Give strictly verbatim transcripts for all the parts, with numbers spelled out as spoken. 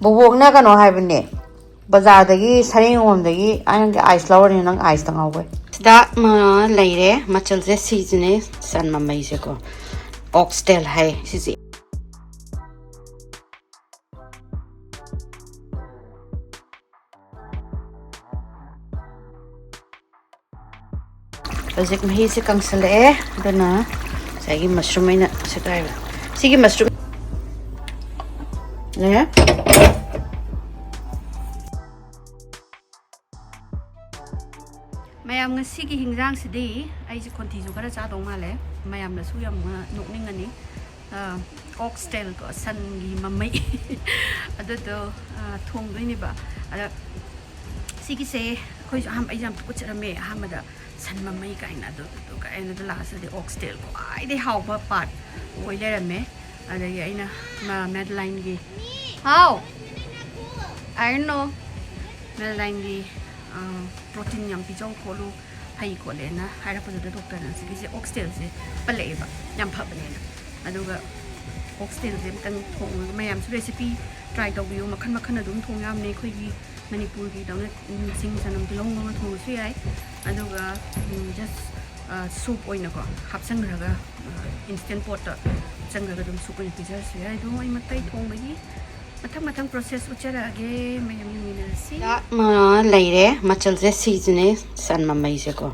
ꯕꯣꯕꯣꯛꯅ ꯀꯩꯅꯣ ꯍꯥꯏꯕꯅꯦ, ꯕꯖꯥꯔꯗꯒꯤ ꯁꯔꯦꯡ ꯌꯣꯟꯐꯝꯗꯒꯤ ꯑꯩꯅ ꯑꯥꯏꯁ ꯂꯧꯔꯅꯤ, ꯅꯪ ꯑꯥꯏꯁꯇ ꯉꯥꯎꯕꯩ꯫ ꯁꯤꯗ ꯃ-, ꯂꯩꯔꯦ ꯃꯆꯜꯁꯦ, ꯁꯤꯁꯤꯅꯦ ꯁꯟ ꯃꯃꯩꯁꯦꯀꯣ, ꯑꯣꯛꯁꯇꯦꯜ ꯍꯥꯏ ꯁꯤꯁꯦ꯫ ꯍꯧꯖꯤꯛ ꯃꯍꯤꯁꯦ ꯀꯪꯁꯜꯂꯛꯑꯦ, ꯑꯗꯨꯅ ꯉꯁꯥꯏꯒꯤ ꯃꯁꯔꯨꯝ ꯑꯩꯅ ꯁꯦꯒꯥꯏꯕ, ꯁꯤꯒꯤ ꯃꯁꯔꯨꯝ ꯂꯩꯔꯦ꯫ ꯃꯌꯥꯝ, ꯉꯁꯤꯒꯤ ꯍꯤꯟꯖꯥꯡꯁꯤꯗꯤ ꯑꯩꯁꯦ ꯈꯣꯟꯊꯤꯁꯨ ꯈꯔ ꯆꯥꯗꯧ ꯃꯥꯜꯂꯦ, ꯃꯌꯥꯝꯅꯁꯨ ꯌꯥꯝ ꯅꯣꯛꯅꯤꯡꯉꯅꯤ꯫ ꯑꯣꯛꯁꯇꯦꯜ ꯀꯣ, ꯁꯟꯒꯤ ꯃꯃꯩ ꯑꯗꯨꯗꯣ, ꯑ, ꯊꯣꯡꯗꯣꯏꯅꯦꯕ꯫ ꯑꯗ ꯁꯤꯒꯤꯁꯦ ꯑꯩꯈꯣꯏꯁꯨ ꯑꯍꯥꯟꯕ, ꯑꯩꯁꯦ ꯌꯥꯝ ꯇꯨꯀꯠꯆꯔꯝꯃꯦ ꯑꯍꯥꯟꯕꯗ, ꯁꯟ ꯃꯃꯩ ꯀꯥꯏꯅ꯫ ꯑꯗꯨ ꯑꯗꯨ ꯀꯥꯏꯅ, ꯑꯗꯨ ꯂꯥꯁꯇꯗꯤ ꯑꯣꯛꯁꯇꯦꯜ ꯈ꯭ꯋꯥꯏꯗꯩ ꯍꯥꯎꯕ ꯄꯥꯔꯠ ꯑꯣꯏ ꯂꯩꯔꯝꯃꯦ꯫ ꯑꯗꯒꯤ ꯑꯩꯅ ꯃ-, ꯃꯦꯗꯂꯥꯏꯟꯒꯤ, ꯍꯥꯎ, I don't know, ꯃꯦꯗꯂꯥꯏꯟꯒꯤ, ꯑ, ꯄ꯭ꯔꯣꯇꯤꯟ ꯌꯥꯝ ꯄꯤꯖꯧ ꯈꯣꯠꯂꯨ, ꯐꯩ ꯈꯣꯠꯂꯦꯅ ꯍꯥꯏꯔꯛꯄꯗꯨꯗ ꯗꯣꯛꯇꯔꯅ ꯁꯤꯒꯤꯁꯦ ꯑꯣꯛꯁꯇꯦꯜꯁꯦ ꯄꯜꯂꯛꯑꯦꯕ, ꯌꯥꯝ ꯐꯕꯅꯦꯅ꯫ ꯑꯗꯨꯒ ꯑꯣꯛꯁꯇꯦꯜꯁꯦ ꯑꯝꯇꯪ ꯊꯣꯡꯉꯒ ꯃꯌꯥꯝꯁꯨ ꯔꯦꯁꯤꯄꯤ ꯇ꯭ꯔꯥꯏ ꯇꯧꯕꯤꯌꯨ꯫ ꯃꯈꯟ ꯃꯈꯟ ꯑꯗꯨꯝ ꯊꯣꯡ ꯌꯥꯕꯅꯦ꯫ ꯑꯩꯈꯣꯏꯒꯤ ꯃꯅꯤꯄꯨꯔꯒꯤꯗꯧꯅ ꯁꯤꯡ ꯆꯅꯝ ꯇꯤꯜꯍꯧ ꯉꯧꯔ ꯊꯣꯡꯕꯁꯨ ꯌꯥꯏ, ꯑꯗꯨꯒ ꯖꯁ ꯁꯨꯞ ꯑꯣꯏꯅꯀꯣ ꯍꯥꯞꯆꯟꯈ꯭ꯔꯒ, ꯏꯟꯁꯇꯦꯟ ꯄꯣꯠꯇ ꯍꯥꯞꯆꯟꯈ꯭ꯔꯒ ꯑꯗꯨꯝ ꯁꯨꯞ ꯑꯣꯏꯅ ꯄꯤꯖꯔꯁꯨ ꯌꯥꯏ꯫ ꯑꯗꯨꯝ ꯑꯩ ꯃꯇꯩ ꯊꯣꯡꯕꯒꯤ ꯃꯊꯪ ꯃꯊꯪ ꯄ꯭ꯔꯣꯁꯦꯁ ꯎꯠꯆꯔꯛꯑꯒꯦ, ꯃꯌꯥꯝ ꯌꯦꯡꯃꯤꯟꯅꯔꯁꯤ꯫ ꯁꯤꯗ, ꯑ, ꯂꯩꯔꯦ ꯃꯆꯜꯁꯦ, ꯁꯤꯁꯤꯅꯦ ꯁꯟ ꯃꯃꯩꯁꯦꯀꯣ,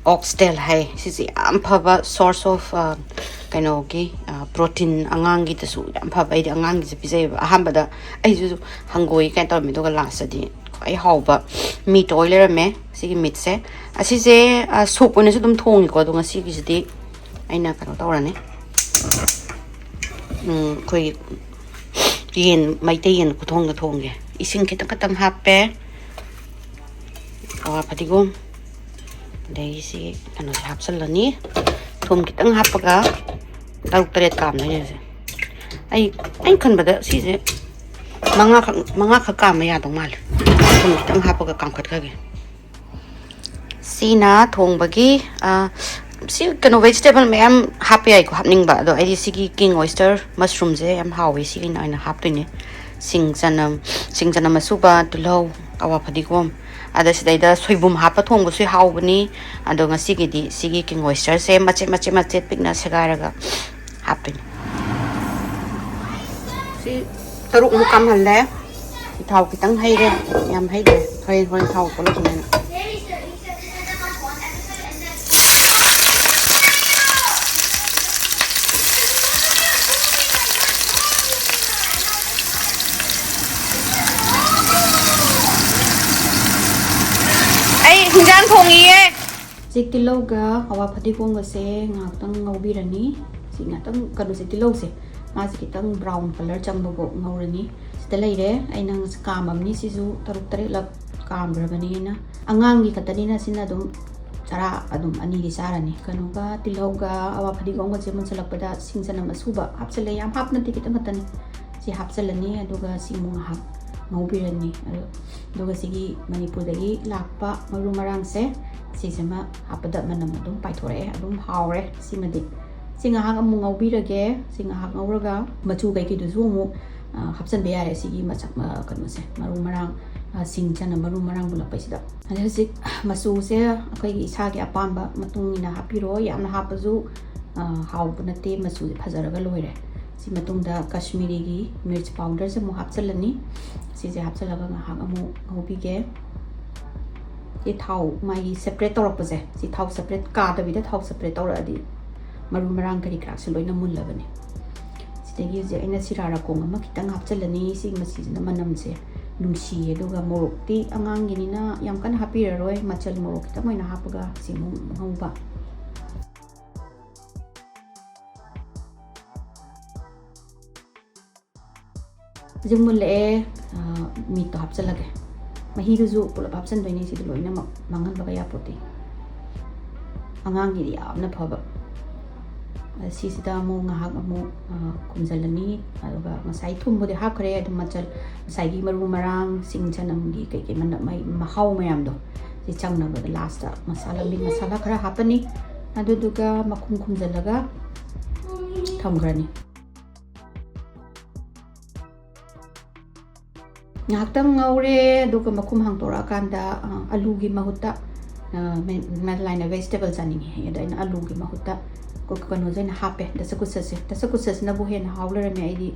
ꯑꯣꯛꯁꯇꯦꯜ ꯍꯥꯏ꯫ ꯁꯤꯁꯦ ꯌꯥꯝ ꯐꯕ ꯁꯣꯔꯁ ꯑꯣꯐ, ꯑ, ꯀꯩꯅꯣꯒꯤ, ꯑ, ꯄ꯭ꯔꯣꯇꯤꯟ, ꯑꯉꯥꯡꯒꯤꯗꯁꯨ ꯌꯥꯝ ꯐꯕ꯫ ꯑꯩꯗꯤ ꯑꯉꯥꯡꯒꯤꯁꯦ ꯄꯤꯖꯩꯌꯦꯕ꯫ ꯑꯍꯥꯟꯕꯗ ꯑꯩꯁꯨ ꯍꯪꯒꯣꯏ ꯀꯥꯏꯅ ꯇꯧꯔꯝꯃꯤ, ꯑꯗꯨꯒ ꯂꯥꯁꯇꯗꯤ ꯈ꯭ꯋꯥꯏ ꯍꯥꯎꯕ ꯃꯤꯠ ꯑꯣꯏ ꯂꯩꯔꯝꯃꯦ ꯁꯤꯒꯤ ꯃꯤꯠꯁꯦ꯫ ꯑꯁꯤꯁꯦ, ꯑ, ꯁꯨꯞ ꯑꯣꯏꯅꯁꯨ ꯑꯗꯨꯝ ꯊꯣꯡꯉꯤꯀꯣ, ꯑꯗꯣ ꯉꯁꯤꯒꯤꯁꯤꯗꯤ ꯑꯩꯅ ꯀꯩꯅꯣ ꯇꯧꯔꯅꯤ꯫ ꯎꯝ, ꯑꯩꯈꯣꯏꯒꯤ ꯌꯦꯟ, ꯃꯩꯇꯩ ꯌꯦꯟ ꯈꯨꯊꯣꯡꯗ ꯊꯣꯡꯒꯦ꯫ ꯏꯁꯤꯡ ꯈꯤꯇꯪ ꯈꯛꯇꯪ ꯍꯥꯞꯄꯦ, ꯑꯋꯥ ꯐꯗꯤꯒꯣꯝ, ꯑꯗꯒꯤ ꯁꯤ ꯀꯩꯅꯣꯁꯦ ꯍꯥꯞꯆꯤꯜꯂꯅꯤ꯫ ꯊꯨꯝ ꯈꯤꯇꯪ ꯍꯥꯞꯄꯒ ꯇꯔꯨꯛ ꯇꯔꯦꯠ ꯀꯥꯝꯗꯣꯏꯅꯦ ꯍꯧꯖꯤꯛ꯫ ꯑꯩ, ꯑꯩꯅ ꯈꯟꯕꯗ ꯁꯤꯁꯦ ꯃꯉꯥꯈꯛ, ꯃꯉꯥꯈꯛ ꯀꯥꯝꯕ ꯌꯥꯗꯧ ꯃꯥꯜꯂꯦ꯫ ꯊꯨꯝ ꯈꯤꯇꯪ ꯍꯥꯞꯄꯒ ꯀꯥꯝꯈꯠꯈ꯭ꯔꯒꯦ꯫ ꯁꯤꯅ ꯊꯣꯡꯕꯒꯤ, ꯑ, ꯁꯤ ꯀꯩꯅꯣ, ꯚꯦꯖꯤꯇꯦꯕꯜ ꯃꯌꯥꯝ ꯍꯥꯞꯄ ꯌꯥꯏꯀꯣ, ꯍꯥꯞꯅꯤꯡꯕ꯫ ꯑꯗꯣ ꯑꯩꯗꯤ ꯁꯤꯒꯤ ꯀꯤꯡ ꯑꯣꯏꯁꯇꯔ ꯃꯁꯔꯨꯝꯁꯦ ꯌꯥꯝ ꯍꯥꯎꯋꯦ, ꯁꯤꯒꯤꯅ ꯑꯣꯏꯅ ꯍꯥꯞꯇꯣꯏꯅꯦ꯫ ꯁꯤꯡ ꯆꯅꯝ, ꯁꯤꯡ ꯆꯅꯝ ꯑꯁꯨꯕ, ꯇꯤꯜꯍꯧ, ꯑꯋꯥ ꯐꯗꯤꯒꯣꯝ, ꯑꯗ ꯁꯤꯗꯩꯗ ꯁꯣꯏꯕꯨꯝ ꯍꯥꯞꯄ ꯊꯣꯡꯕꯁꯨ ꯍꯥꯎꯕꯅꯤ꯫ ꯑꯗꯣ ꯉꯁꯤꯒꯤꯗꯤ ꯁꯤꯒꯤ king oyster ꯁꯦ ꯃꯆꯦꯠ ꯃꯆꯦꯠ ꯃꯆꯦꯠ ꯄꯤꯛꯅ ꯁꯦꯒꯥꯏꯔꯒ ꯍꯥꯞꯇꯣꯏꯅꯤ꯫ ꯁꯤ ꯇꯔꯨꯛꯃꯨꯛ ꯀꯥꯝꯍꯜꯂꯦ꯫ ꯊꯥꯎ ꯈꯤꯇꯪ ꯍꯩꯔꯦ, ꯌꯥꯝ ꯍꯩꯔꯦ꯫ ꯍꯣꯔꯦꯟ, ꯍꯣꯔꯦꯟ ꯊꯥꯎ ꯊꯣꯛꯂꯛꯈꯤꯅꯦꯅ꯫ ꯑꯩ ꯍꯤꯟꯖꯥꯡ ꯊꯣꯡꯉꯤꯌꯦ꯫ ꯍꯧꯖꯤꯛ ꯇꯤꯜꯍꯧꯒ ꯑꯋꯥ ꯐꯗꯤꯒꯣꯝꯒꯁꯦ ꯉꯥꯏꯍꯥꯛꯇꯪ ꯉꯧꯕꯤꯔꯅꯤ꯫ ꯁꯤ ꯉꯥꯛꯇꯪ ꯀꯩꯅꯣꯁꯦ, ꯇꯤꯜꯍꯧꯁꯦ ꯃꯥꯁꯦ ꯈꯤꯇꯪ brown colour ꯆꯪꯕꯐꯥꯎ ꯉꯧꯔꯅꯤ꯫ ꯁꯤꯗ ꯂꯩꯔꯦ꯫ ꯑꯩꯅ ꯉꯁꯤ ꯀꯥꯝꯃꯕꯅꯤ꯫ ꯁꯤꯁꯨ ꯇꯔꯨꯛ ꯇꯔꯦꯠꯂꯛ ꯀꯥꯝꯈ꯭ꯔꯕꯅꯦꯅ꯫ ꯑꯉꯥꯡꯒꯤ ꯈꯛꯇꯅꯤꯅ ꯁꯤꯅ ꯑꯗꯨꯝ ꯆꯔꯥ ꯑꯗꯨꯝ ꯑꯅꯤꯗꯤ ꯆꯥꯔꯅꯤ꯫ ꯀꯩꯅꯣꯒ ꯇꯤꯜꯍꯧꯒ ꯑꯋꯥ ꯐꯗꯤꯒꯣꯝꯒꯁꯦ ꯃꯨꯟꯁꯤꯜꯂꯛꯄꯗ ꯁꯤꯡ ꯆꯅꯝ ꯑꯁꯨꯕ ꯍꯥꯞꯆꯜꯂꯦ꯫ ꯌꯥꯝ ꯍꯥꯞꯄ ꯅꯠꯇꯦ, ꯈꯤꯇꯪ ꯈꯛꯇꯅꯤ꯫ ꯁꯤ ꯍꯥꯞꯆꯜꯂꯅꯤ꯫ ꯑꯗꯨꯒ ꯁꯤ ꯑꯃꯨꯛ ꯉꯥꯏꯍꯥꯛ ꯉꯧꯕꯤꯔꯅꯤ꯫ ꯑꯗꯨ-, ꯑꯗꯨꯒ ꯁꯤꯒꯤ ꯃꯅꯤꯄꯨꯔꯗꯒꯤ ꯂꯥꯛꯄ ꯃꯔꯨ ꯃꯔꯥꯡꯁꯦ, ꯁꯤꯁꯤꯃ ꯍꯥꯞꯄꯗ ꯃꯅꯝ ꯑꯗꯨꯝ ꯄꯥꯏꯊꯣꯔꯛꯑꯦ꯫ ꯑꯗꯨꯝ ꯍꯥꯎꯔꯦ ꯁꯤꯃꯗꯤ꯫ ꯁꯤ ꯉꯥꯏꯍꯥꯛ ꯑꯃꯨꯛ ꯉꯧꯕꯤꯔꯒꯦ꯫ ꯁꯤ ꯉꯥꯏꯍꯥꯛ ꯉꯧꯔꯒ ꯃꯆꯨ ꯀꯩꯀꯩꯗꯨꯁꯨ ꯑꯃꯨꯛ, ꯑ, ꯍꯥꯞꯆꯤꯟꯕ ꯌꯥꯔꯦ꯫ ꯁꯤꯒꯤ ꯃꯆꯛ, ꯑ, ꯀꯩꯅꯣꯁꯦ, ꯃꯔꯨ ꯃꯔꯥꯡ, ꯑ, ꯁꯤꯡ ꯆꯅꯝ ꯃꯔꯨ ꯃꯔꯥꯡ ꯃꯨꯜꯂꯛꯄꯩꯁꯤꯗ꯫ ꯑꯗꯩ ꯍꯧꯖꯤꯛ ꯃꯆꯨꯁꯦ ꯑꯩꯈꯣꯏꯒꯤ ꯏꯁꯥꯒꯤ ꯑꯄꯥꯝꯕ ꯃꯇꯨꯡ ꯏꯟꯅ ꯍꯥꯞꯄꯤꯔꯣ꯫ ꯌꯥꯝꯅ ꯍꯥꯞꯄꯁꯨ, ꯑ, ꯍꯥꯎꯕ ꯅꯠꯇꯦ, ꯃꯆꯨꯁꯦ ꯐꯖꯔꯒ ꯂꯣꯏꯔꯦ꯫ ꯁꯤ ꯃꯇꯨꯡꯗ ꯀꯥꯁꯃꯤꯔꯤꯒꯤ ꯃꯤꯔꯆ powder ꯁꯦ ꯑꯃꯨꯛ ꯍꯥꯞꯆꯤꯜꯂꯅꯤ꯫ ꯁꯤꯁꯦ ꯍꯥꯞꯆꯤꯜꯂꯒ ꯉꯥꯏꯍꯥꯛ ꯑꯃꯨꯛ ꯉꯧꯕꯤꯒꯦ꯫ ꯁꯤ ꯊꯥꯎ ꯃꯥꯒꯤ separate ꯇꯧꯔꯛꯄꯁꯦ, ꯁꯤ ꯊꯥꯎ separate ꯀꯥꯗꯕꯤꯗ ꯊꯥꯎ separate ꯇꯧꯔꯛꯑꯗꯤ ꯃꯔꯨ ꯃꯔꯥꯡ ꯀꯔꯤ ꯀꯔꯥꯁꯦ ꯂꯣꯏꯅ ꯃꯨꯜꯂꯕꯅꯦ꯫ ꯁꯤꯗꯒꯤ ꯍꯧꯖꯤꯛ ꯑꯩꯅ ꯁꯤꯔꯥ ꯔꯀꯣꯡ ꯑꯃ ꯈꯤꯇꯪ ꯍꯥꯞꯆꯤꯜꯂꯅꯤ꯫ ꯁꯤ ꯃꯆꯤꯁꯤꯅ ꯃꯅꯝꯁꯦ ꯅꯨꯡꯁꯤꯌꯦ꯫ ꯑꯗꯨꯒ ꯃꯣꯔꯣꯛꯇꯤ ꯑꯉꯥꯡꯒꯤꯅꯤꯅ ꯌꯥꯝ ꯀꯟꯅ ꯍꯥꯞꯄꯤꯔꯔꯣꯏ, ꯃꯆꯜ ꯃꯣꯔꯣꯛ ꯈꯤꯇꯪ ꯑꯣꯏꯅ ꯍꯥꯞꯄꯒ ꯁꯤ ꯑꯃꯨꯛ ꯉꯧꯕ꯫ ꯍꯧꯖꯤꯛ ꯃꯨꯜꯂꯛꯑꯦ꯫ ꯑ, meat ꯇꯣ ꯍꯥꯞꯆꯤꯜꯂꯒꯦ꯫ ꯃꯍꯤꯗꯨꯁꯨ ꯄꯨꯂꯞ ꯍꯥꯞꯆꯤꯟꯗꯣꯏꯅꯦ, ꯁꯤꯗꯤ ꯂꯣꯏꯅꯃꯛ ꯃꯥꯡꯍꯟꯕꯒ ꯌꯥꯄꯣꯠꯇꯦ꯫ ꯑꯉꯥꯡꯒꯤꯗꯤ ꯌꯥꯝꯅ ꯐꯕ꯫ ꯑ, ꯁꯤꯁꯤꯗ ꯑꯃꯨꯛ ꯉꯥꯏꯍꯥꯛ ꯑꯃꯨꯛ, ꯑ, ꯈꯨꯝꯖꯤꯜꯂꯅꯤ꯫ ꯑꯗꯨꯒ ꯉꯁꯥꯏ ꯊꯨꯝꯕꯨꯗꯤ ꯍꯥꯞꯈ꯭ꯔꯦ, ꯑꯗꯨꯝ ꯃꯆꯜ, ꯉꯁꯥꯏꯒꯤ ꯃꯔꯨ ꯃꯔꯥꯡ, ꯁꯤꯡ ꯆꯅꯝꯒꯤ ꯀꯩꯀꯩ ꯃꯅꯝ, ꯃꯥꯏ ꯃꯍꯥꯎ ꯃꯌꯥꯝꯗꯣ ꯁꯤ ꯆꯪꯅꯕꯗ last ꯇ masala, meat masala ꯈꯔ ꯍꯥꯞꯄꯅꯤ꯫ ꯑꯗꯨꯗꯨꯒ ꯃꯈꯨꯝ ꯈꯨꯝꯖꯤꯜꯂꯒ ꯊꯝꯈ꯭ꯔꯅꯤ꯫ ꯉꯥꯏꯍꯥꯛꯇꯪ ꯉꯧꯔꯦ, ꯑꯗꯨꯒ ꯃꯈꯨꯝ ꯍꯥꯡꯗꯣꯔꯛꯑꯀꯥꯟꯗ, ꯑ, ꯑꯂꯨꯒꯤ ꯃꯍꯨꯠꯇ, ꯑ, ꯃꯦ-, ꯃꯦꯗꯂꯥꯏꯟꯅ vegetable ꯆꯥꯅꯤꯡꯉꯦ ꯍꯥꯏꯌꯦ꯫ ꯑꯗ ꯑꯩꯅ ꯑꯂꯨꯒꯤ ꯃꯍꯨꯠꯇ ꯀꯣ-, ꯀꯩꯅꯣꯁꯦ ꯑꯣꯏꯅ ꯍꯥꯞꯄꯦ, ꯗꯁꯀꯨꯁꯁꯦ꯫ ꯗꯁꯀꯨꯁꯁꯤꯅꯕꯨ ꯍꯦꯟꯅ ꯍꯥꯎ ꯂꯩꯔꯝꯃꯦ꯫ ꯑꯩꯗꯤ,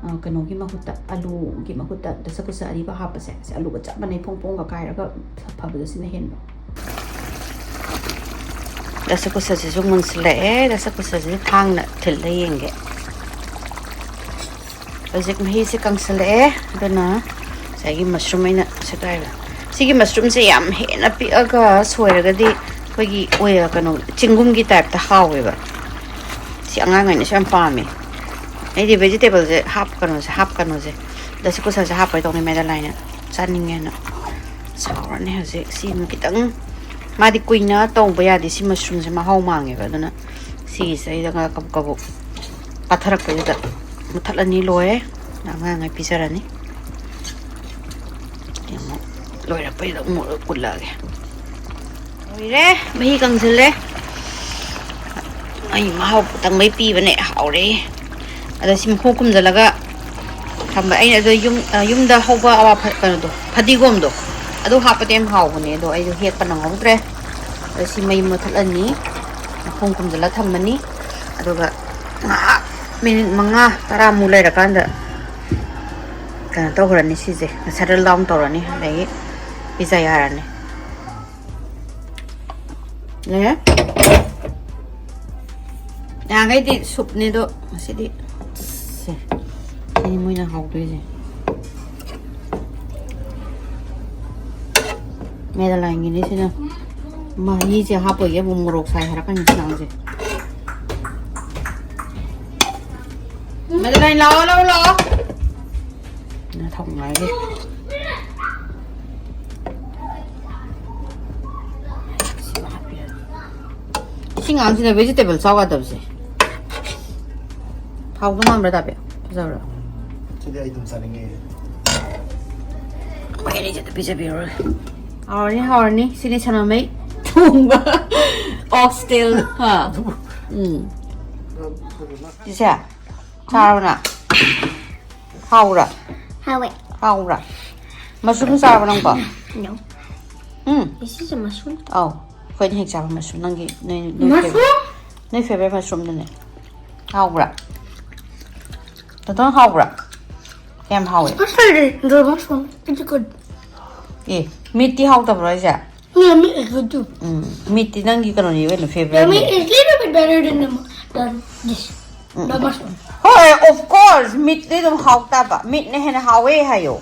ꯑ, ꯀꯩꯅꯣꯒꯤ ꯃꯍꯨꯠꯇ, ꯑꯂꯨꯒꯤ ꯃꯍꯨꯠꯇ ꯗꯁꯀꯨꯁ ꯑꯔꯤꯕ ꯍꯥꯞꯄꯁꯦ, ꯁꯤ ꯑꯂꯨꯒ ꯆꯞ ꯃꯥꯟꯅꯩ, ꯐꯣꯡ ꯐꯣꯡꯒ ꯀꯥꯏꯔꯒ ꯐꯕꯗꯣ, ꯁꯤꯅ ꯍꯦꯟꯕ꯫ ꯗꯁꯀꯨꯁꯁꯤꯁꯨ ꯃꯨꯟꯁꯤꯜꯂꯛꯑꯦ꯫ ꯗꯁꯀꯨꯁꯁꯤꯁꯨ ꯊꯥꯡꯅ ꯊꯤꯜꯂ ꯌꯦꯡꯒꯦ꯫ ꯍꯧꯖꯤꯛ ꯃꯍꯤꯁꯦ ꯀꯪꯁꯤꯜꯂꯛꯑꯦ꯫ ꯑꯗꯨꯅ ꯉꯁꯥꯏꯒꯤ mushroom ꯑꯩꯅ ꯁꯦꯒꯥꯏꯕ, ꯁꯤꯒꯤ mushroomꯁꯦ ꯌꯥꯝ ꯍꯦꯟꯅ ꯄꯤꯛꯑꯒ ꯁꯣꯏꯔꯒꯗꯤ ꯑꯩꯈꯣꯏꯒꯤ ꯑꯣꯏ-, ꯀꯩꯅꯣ, ꯆꯤꯡꯒꯨꯝꯒꯤ typeꯇ ꯍꯥꯎꯋꯦꯕ꯫ ꯁꯤ ꯑꯉꯥꯡꯈꯩꯅꯁꯨ ꯌꯥꯝ ꯄꯥꯝꯃꯦ꯫ ꯑꯩꯗꯤ vegetableꯁꯦ ꯍꯥꯞ-, ꯀꯩꯅꯣꯁꯦ ꯍꯥꯞꯀꯅꯨꯁꯦ, ꯗꯁꯀꯨꯁꯁꯦ ꯍꯥꯞꯄꯣꯏ ꯇꯧꯅꯤ, ꯃꯦꯗꯂꯥꯏꯟꯅ ꯆꯥꯅꯤꯡꯉꯦꯅ꯫ ꯁꯥꯎꯔꯅꯤ ꯍꯧꯖꯤꯛ꯫ ꯁꯤꯃ ꯈꯤꯇꯪ, ꯃꯥꯗꯤ ꯀꯨꯏꯅ ꯇꯧꯕ ꯌꯥꯗꯦ꯫ ꯁꯤ mushroomꯁꯦ ꯃꯍꯥꯎ ꯃꯥꯡꯉꯦꯕ꯫ ꯑꯗꯨꯅ ꯁꯤꯒꯤꯁꯤꯗꯩꯗ ꯀꯕꯨꯛ ꯀꯕꯨꯛ ꯄꯥꯊꯔꯛꯄꯁꯤꯗ ꯃꯨꯊꯠꯂꯅꯤ, ꯂꯣꯏꯔꯦ꯫ ꯑꯉꯥꯡꯉꯩ ꯄꯤꯖꯔꯅꯤ꯫ ꯑꯃꯨꯛ ꯂꯣꯏꯔꯛꯄꯩꯗ ꯑꯃꯨꯛ ꯎꯠꯂꯛꯑꯒꯦ꯫ ꯂꯣꯏꯔꯦ, ꯃꯍꯤ ꯀꯪꯁꯤꯜꯂꯦ꯫ ꯑꯩ ꯃꯍꯥꯎ ꯇꯪꯕꯩ ꯄꯤꯕꯅꯦ, ꯍꯥꯎꯔꯦ꯫ ꯑꯗ ꯁꯤ ꯃꯈꯨꯝ ꯈꯨꯝꯖꯤꯜꯂꯒ ꯊꯝꯕ꯫ ꯑꯩꯅ ꯑꯗꯣ ꯌꯨꯝ, ꯑ, ꯌꯨꯝꯗ ꯍꯧꯕ ꯑꯋꯥ ꯐ-, ꯀꯩꯅꯣꯗꯣ, ꯐꯗꯤꯒꯣꯝꯗꯣ, ꯑꯗꯨ ꯍꯥꯞꯄꯗꯤ ꯌꯥꯝ ꯍꯥꯎꯕꯅꯦ꯫ ꯑꯗꯣ ꯑꯩꯗꯣ ꯍꯦꯛꯄ ꯅꯪꯍꯧꯗ꯭ꯔꯦ꯫ ꯑꯗ ꯁꯤ ꯃꯩ ꯃꯨꯊꯠꯂꯅꯤ, ꯃꯈꯨꯝ ꯈꯨꯝꯖꯤꯜꯂ ꯊꯝꯃꯅꯤ꯫ ꯑꯗꯨꯒ ꯉꯥꯏꯍꯥꯛ ꯃꯤꯅꯤꯠ ꯃꯉꯥ ꯇꯔꯥꯃꯨꯛ ꯂꯩꯔꯀꯥꯟꯗ ꯀꯩꯅꯣ ꯇꯧꯈ꯭ꯔꯅꯤ, ꯁꯤꯁꯦ settle down ꯇꯧꯔꯅꯤ, ꯑꯗꯒꯤ ꯄꯤꯖ ꯌꯥꯔꯅꯤ꯫ ꯂꯩꯔꯦ꯫ ꯅꯍꯥꯟꯈꯩꯗꯤ ꯁꯨꯞꯅꯦ ꯑꯗꯣ ꯉꯁꯤꯗꯤ ꯁꯦ, ꯁꯤꯅꯤ ꯃꯣꯏꯅ ꯍꯥꯎꯗꯣꯏꯁꯦ꯫ ꯃꯦꯗꯂꯥꯏꯟꯒꯤꯅꯤ ꯁꯤꯅ꯫ ꯃꯍꯤꯁꯦ ꯍꯥꯞꯄꯣꯏꯒꯦ, ꯑꯃꯨꯛ ꯃꯣꯔꯣꯛ ꯁꯥꯏ ꯍꯥꯏꯔꯛꯀꯅꯤ ꯁꯤ ꯑꯉꯥꯡꯁꯦ꯫ ꯃꯦꯗꯂꯥꯏꯟ ꯂꯥꯛꯑꯣ, ꯂꯥꯛꯑꯣ, ꯂꯥꯛꯑꯣ꯫ ꯅ ꯊꯥꯎ ꯉꯥꯏꯒꯦ꯫ ꯁꯤ ꯑꯉꯥꯡꯁꯤꯅ vegetable ꯆꯥꯎ ꯌꯥꯗꯕꯁꯦ꯫ ꯍꯥꯎꯗꯧ ꯃꯥꯟꯕ꯭ꯔꯥ, ꯇꯥꯕꯤ? ꯐꯖꯕ꯭ꯔꯥ? ꯁꯤꯗꯤ ꯑꯩ ꯑꯗꯨꯝ ꯆꯥꯅꯤꯡꯉꯦ꯫ ꯃꯣꯏ ꯑꯅꯤꯁꯤꯗ ꯄꯤꯖꯕꯤꯔꯨꯔꯦ꯫ ꯍꯥꯎꯔꯅꯤ, ꯍꯥꯎꯔꯅꯤ꯫ ꯁꯤꯅꯤ ꯁꯅꯥꯃꯍꯤ ꯊꯣꯡꯕ oxtail, ꯍꯥ? ꯎꯝ꯫ ꯆꯤꯆꯦ, ꯆꯥꯔꯣ ꯅꯪ꯫ ꯍꯥꯎꯕ꯭ꯔꯥ? ꯍꯥꯎꯋꯦ꯫ ꯍꯥꯎꯕ꯭ꯔꯥ? ꯃꯁꯔꯨꯝ ꯆꯥꯔꯕ ꯅꯪꯕꯣ? No. Um. This is a mushroom. ꯑꯧ, ꯑꯩꯈꯣꯏꯅ ꯍꯦꯛ ꯆꯥꯕ ꯃꯁꯔꯨꯝ, ꯅꯪꯒꯤ ꯅꯣꯏ ꯅꯣꯏ Mushroom? ꯅꯣꯏ ꯐꯦꯕꯔꯦꯠ ꯃꯁꯔꯨꯝꯗꯨꯅꯦ꯫ ꯍꯥꯎꯕ꯭ꯔꯥ? ꯇꯣꯇꯣꯟ, ꯍꯥꯎꯕ꯭ꯔꯥ? ꯌꯥꯝ ꯍꯥꯎꯋꯦ꯫ Especially the mushroom. It's good. ꯑꯦ, ꯃꯤꯠꯇꯤ ꯍꯥꯎꯇꯕ꯭ꯔꯣ ꯍꯥꯏꯁꯦ? Yeah, meat is good too. ꯎꯝ, ꯃꯤꯠꯇꯤ ꯅꯪꯒꯤ ꯀꯩꯅꯣꯅꯤ ꯀꯩꯅꯣ, The ꯐꯦꯕꯔꯦꯠꯅꯤ꯫ meat is little bit better than the, than this. The mushroom. ꯍꯣꯏ, of course, ꯃꯤꯠꯇꯤ ꯑꯗꯨꯝ ꯍꯥꯎ ꯇꯥꯕ, ꯃꯤꯠꯅ ꯍꯦꯟꯅ ꯍꯥꯎꯋꯦ ꯍꯥꯏꯌꯣ꯫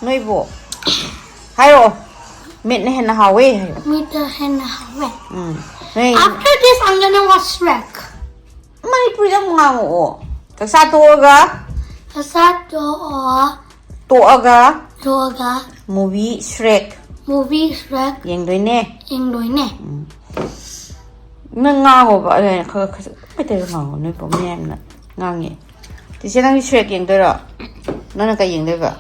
ꯅꯣꯏꯕꯨ ꯍꯥꯏꯔꯛꯑꯣ, ꯃꯤꯠꯅ ꯍꯦꯟꯅ ꯍꯥꯎꯋꯦ ꯍꯥꯏꯌꯣ꯫ Meat is in the highway. ꯎꯝ, ꯅꯣꯏ After this, I'm gonna watch Shrek. ꯃꯅꯤꯄꯨꯔꯤꯗ ꯑꯃꯨꯛ ꯉꯥꯡꯉꯛꯑꯣ꯫ ꯆꯥꯛꯆꯥ ꯇꯣꯛꯑꯒ Sasato or ꯇꯣꯛꯑꯒ Toga movie Shrek movie Shrek ꯌꯦꯡꯗꯣꯏꯅꯦ꯫ Indoine. ꯅꯪ ꯉꯥꯡꯉꯣꯕ, ꯑꯗꯨꯃꯥꯏꯅ ꯈꯔ ꯈꯔ ꯃꯩꯇꯩꯗ ꯉꯥꯡꯉꯣ꯫ ꯅꯣꯏ ꯄꯣꯝꯃꯤ ꯌꯥꯝꯅ ꯉꯥꯡꯉꯦ꯫ ꯆꯤꯆꯦ, ꯅꯪꯗꯤ Shrek ꯌꯦꯡꯗꯣꯏꯔꯣ? ꯅꯪꯅ ꯀꯩ ꯌꯦꯡꯗꯣꯏꯕ?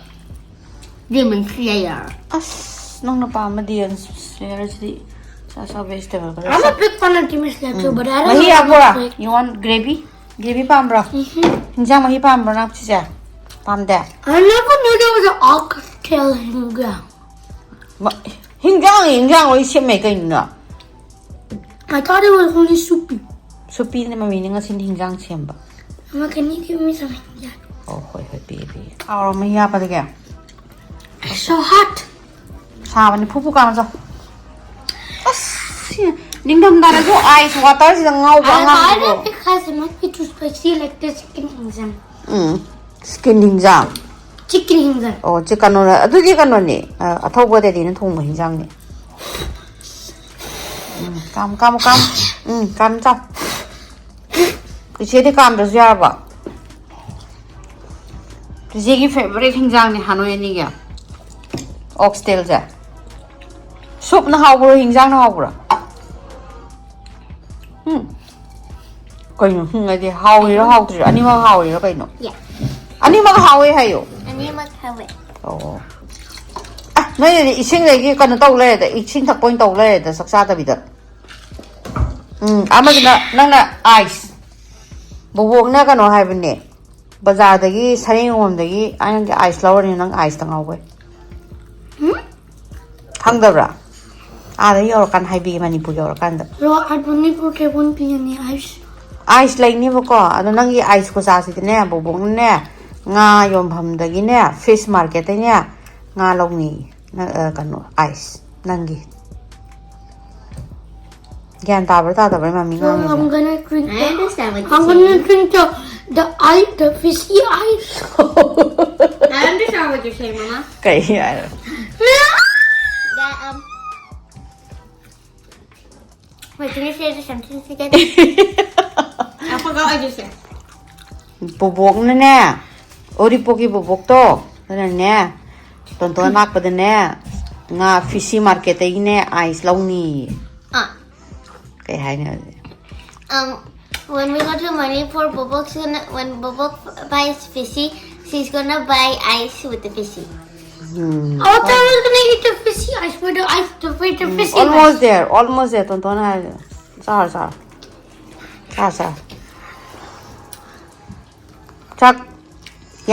Demon Slayer. ꯑꯁ, ꯅꯪꯅ ꯄꯥꯝꯕ Demon Slayerꯁꯤꯗꯤ ꯆꯥ ꯆꯥ vegetable ꯈꯔ I'm ꯆꯥ꯫ a big fan of Demon Slayer too, but I don't ꯃꯍꯤ like ꯍꯥꯞꯄꯣꯔꯥ? Demon Slayer. You want gravy? Gravy ꯄꯥꯝꯕ꯭ꯔꯣ? Mm-hmm. ꯍꯤꯟꯖꯥꯡ ꯃꯍꯤ ꯄꯥꯝꯕ꯭ꯔꯣ ꯅꯪ, ꯆꯤꯆꯦ? ꯄꯥꯝꯗꯦ? I never knew there was an oxtail in India. ꯃ-, ꯍꯤꯟꯖꯥꯡ, ꯍꯤꯟꯖꯥꯡ ꯂꯣꯏ ꯁꯦꯝꯃꯦ ꯀꯩꯅꯣ꯫ I thought it was only soupy. ꯁꯨꯄꯤꯅ ꯃꯃꯤꯅ ꯉꯁꯤꯗꯤ ꯍꯤꯟꯖꯥꯡ ꯁꯦꯝꯕ꯫ Mama, can you give me some India? ꯑꯣ, ꯍꯣꯏ, ꯍꯣꯏ, ꯄꯤꯒꯦ, ꯄꯤꯒꯦ꯫ ꯍꯥꯎꯔꯣ, ꯃꯍꯤ ꯍꯥꯞꯄꯗꯒꯤ? It's so hot. ꯁꯥꯕꯅꯤ, ꯐꯨ ꯐꯨ ꯀꯥꯝꯃ ꯆꯥꯎ꯫ ꯑꯁ, ꯁꯤ ꯅꯤꯡꯊꯝꯊꯥꯗꯁꯨ ice waterꯁꯤꯗ ꯉꯥꯎꯕ I buy ꯑꯉꯥꯡꯗꯨꯕꯨ꯫ It because it might be too spicy, like the chicken hinjang. Um, chicken ꯍꯤꯟꯖꯥꯡ꯫ Chicken hinjang. ꯑꯣ, ꯆꯤ-, ꯀꯩꯅꯣꯅ, ꯑꯗꯨꯗꯤ ꯀꯩꯅꯣꯅꯦ, ꯑ, ꯑꯊꯧꯕ ꯗꯦꯗꯤꯅ ꯊꯣꯡꯕ ꯍꯤꯟꯖꯥꯡꯅꯦ꯫ ꯎꯝ, ꯀꯥꯝ, ꯀꯥꯝ, ꯀꯥꯝ꯫ ꯎꯝ, ꯀꯥꯝ ꯆꯥꯎ꯫ ꯏꯆꯦꯗꯤ ꯀꯥꯝꯗ꯭ꯔꯁꯨ ꯌꯥꯔꯕꯣ? ꯆꯤꯆꯦꯒꯤ favourite ꯍꯤꯟꯖꯥꯡꯅꯦ ꯍꯥ ꯅꯣꯏ ꯑꯅꯤꯒꯤ꯫ Oxtailꯁꯦ꯫ Soupꯅ ꯍꯥꯎꯕ꯭ꯔꯣ, ꯍꯤꯟꯖꯥꯡꯅ ꯍꯥꯎꯕ꯭ꯔꯣ? ꯎꯝ꯫ ꯀꯩꯅꯣ, ꯍꯨꯝ ꯍꯥꯏꯗꯤ ꯍꯥꯎꯔꯤꯔꯣ ꯍꯥꯎꯇ꯭ꯔꯤꯔꯣ? ꯑꯅꯤꯃꯛ ꯍꯥꯎꯔꯤꯔꯣ ꯀꯩꯅꯣ? Yeah. ꯑꯅꯤꯃꯛ ꯍꯥꯎꯋꯦ ꯍꯥꯏꯌꯣ꯫ ꯑꯅꯤꯃꯛ ꯍꯥꯎꯋꯦ꯫ ꯑꯣ꯫ ꯑ, ꯅꯣꯏꯗꯗꯤ ꯏꯁꯤꯡꯗꯒꯤ ꯀꯩꯅꯣ ꯇꯧ ꯂꯩꯔꯦꯗ, ꯏꯁꯤꯡ ꯊꯛꯄ ꯑꯣꯏꯅ ꯇꯧ ꯂꯩꯔꯦꯗ, ꯆꯥꯛ ꯆꯥꯗꯕꯤꯗ꯫ ꯎꯝ, ꯑꯃꯗꯨꯅ, ꯅꯪꯅ ice꯫ ꯕꯣꯕꯣꯛꯅ ꯀꯩꯅꯣ ꯍꯥꯏꯕꯅꯦ꯫ ꯕꯖꯥꯔꯗꯒꯤ, ꯁꯔꯦꯡ ꯌꯣꯟꯐꯝꯗꯒꯤ ꯑꯩꯅ ꯑꯥꯏꯁ ꯂꯧꯔꯅꯤ, ꯅꯪ ꯑꯥꯏꯁꯇ ꯉꯥꯎꯕꯩ꯫ ꯈꯪꯗꯕ꯭ꯔꯥ? ꯑꯥꯗ ꯌꯧꯔꯀꯥꯟꯗ ꯍꯥꯏꯕꯤꯒꯦ, ꯃꯅꯤꯄꯨꯔ ꯌꯧꯔꯀꯥꯟꯗ꯫ Bro, at Manipur ke won't be any ice. Ice ꯂꯩꯅꯤꯕꯀꯣ, ꯑꯗꯣ ꯅꯪꯒꯤ ꯑꯥꯏꯁ ꯈꯨꯆꯥꯁꯤꯗꯤꯅꯦ, ꯕꯣꯕꯣꯛꯅꯅꯦ, ꯉꯥ ꯌꯣꯟꯐꯝꯗꯒꯤꯅꯦ, ꯐꯤꯁ ꯃꯥꯔꯀꯦꯠꯇꯩꯅꯦ ꯉꯥ ꯂꯧꯅꯤ꯫ ꯅ- ꯑ, ꯀꯩꯅꯣ, ꯑꯥꯏꯁ ꯅꯪꯒꯤ꯫ ꯒ꯭ꯌꯥꯟ ꯇꯥꯕ꯭ꯔꯥ ꯇꯥꯗꯕ꯭ꯔꯥ ꯃꯃꯤ So I'm ꯉꯥꯡꯉꯤꯁꯦ? gonna drink. I understand what I'm you're gonna saying. Drink the the ice, the fishy ice. I understand what you're saying, Mama. ꯀꯩ ꯍꯥꯏꯔꯣ? That, um... Wait, can you say the sentence again? I forgot what you said. ꯕꯣꯕꯣꯛꯅꯅꯦ, ꯎꯔꯤꯄꯣꯛꯀꯤ ꯕꯣꯕꯣꯛꯇꯣ, ꯑꯗꯨꯅꯅꯦ, ꯇꯣꯟꯇꯣꯟ ꯂꯥꯛꯄꯗꯅꯦ, ꯉꯥ ꯐꯤꯁꯤ ꯃꯥꯔꯀꯦꯠꯇꯒꯤꯅꯦ ice ꯂꯧꯅꯤꯌꯦ꯫ Ah. ꯀꯩ ꯍꯥꯏꯅꯤ ꯍꯧꯖꯤꯛ? Um, when we go to Manipur, Bobok's gonna, when Bobok buys fishy, she's gonna buy ice with the fishy. Um. I thought I was gonna eat the fishy ice with the ice, the with the fishy Almost ice. There, almost there, ꯇꯣꯟꯇꯣꯟ ꯍꯥꯏꯔꯦ꯫ ꯆꯥꯔꯣ, ꯆꯥꯔꯣ꯫ ꯆꯥꯔꯣ, ꯆꯥꯔꯣ꯫ ꯆꯥꯛ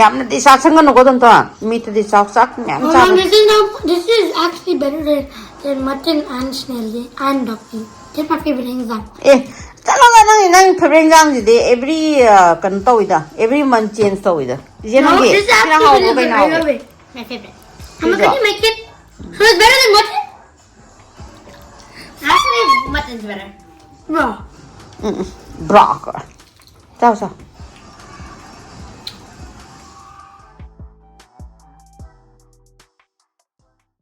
ꯌꯥꯝꯅꯗꯤ ꯆꯥꯁꯟꯒꯅꯨꯀꯣ, ꯇꯣꯟꯇꯣꯟ꯫ ꯃꯤꯠꯇꯗꯤ ꯆꯥꯎ, ꯆꯥꯛ ꯃꯌꯥꯝ Mom, ꯆꯥꯕ꯫ this is not, this is actually better than, than mutton and snail and dumpling. That's my favorite example. ꯑꯦ, ꯆꯠꯂꯣꯗ, ꯅꯪ, ꯅꯪ ꯐꯦꯕꯔꯦꯠ ꯏꯟꯖꯥꯡꯁꯤꯗꯤ ꯑꯦꯕ꯭ꯔꯤ, ꯀꯩꯅꯣ ꯇꯧꯋꯤꯗ, ꯑꯦꯕ꯭ꯔꯤ ꯃꯟ ꯆꯦꯟꯖ ꯇꯧꯋꯤꯗ꯫ ꯏꯆꯦ, No, ꯅꯪꯒꯤ this is ꯁꯤꯅ actually ꯍꯥꯎꯕ꯭ꯔꯣ, better ꯀꯩꯅ than ꯍꯥꯎꯒꯦ? mutton. My favorite. Mama, can you make it? So it's better than mutton? Actually, mutton's better. Bro. ꯎꯝ, ꯎꯝ. ꯕ꯭ꯔꯥ ꯀꯧꯔꯦ꯫ ꯆꯥꯎ, ꯆꯥꯎ꯫